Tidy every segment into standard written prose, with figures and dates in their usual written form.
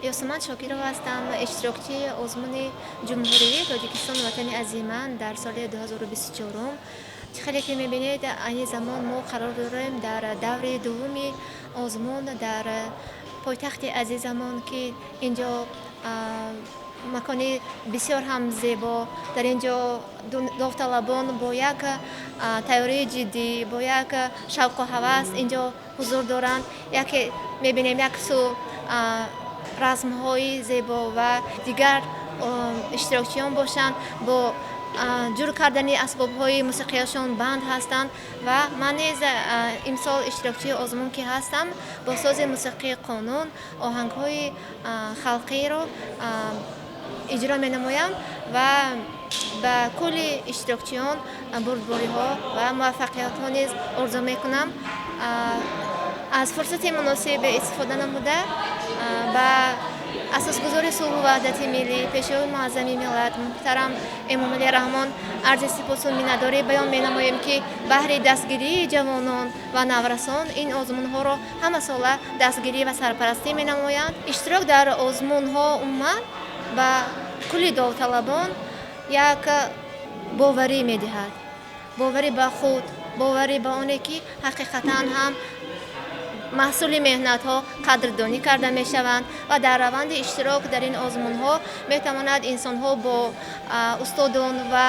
Ёсуман Шокирова ҳастам, иштирокчии озмуни Ҷумҳурии Тоҷикистон «Ватани азиман» дар соли 2024. Чӣ хеле ки мебинед, айни замон мо қарор дорем дар даври дуввуми озмун дар пойтахти азизамон, ки ин ҷо макони бисёр ҳам зебо. Дар ин ҷо довталабон бо як тайёрии ҷиддӣ, бо як шавқу ҳавас ин ҷо ҳузур доранд. Яке мебинем, як сӯ расмҳои зебо ва дигар иштирокчиён бошанд, бо ҷур кардани асбобҳои мусиқияшон банд ҳастанд. Ва ман низ имсол иштирокчии озмун ки ҳастам, бо сози мусиқии қонун оҳангҳои халқиро иҷро менамоям ва ба кулли иштирокчиён бурдбориҳо ва муваффақиятҳо низ орзу мекунам. Аз фурсати муносиб истифода намуда, ба асосгузори сулҳу ваҳдати миллӣ, Пешвои муаззами миллат муҳтарам Эмомалӣ Раҳмон арзи сипосу миннатдорӣ баён менамоем, ки баҳри дастгирии ҷавонон ва наврасон ин озмунҳоро ҳамасола дастгирӣ ва сарпарастӣ менамоянд. Иштирок дар озмунҳо умуман ба кулли довталабон як боварӣ медиҳад, боварӣ ба худ, боварӣ ба оне, ки ҳақиқатан ҳам маҳсули меҳнатҳо қадрдонӣ карда мешаванд. Ва дар раванди иштирок дар ин озмунҳо метавонад инсонҳо бо устодон ва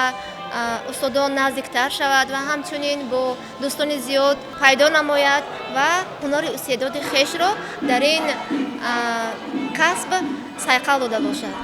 устодон наздиктар шавад ва ҳамчунин бо дӯстони зиёд пайдо намояд ва ҳунару истеъдоди хешро дар ин касб сайқал дода бошад.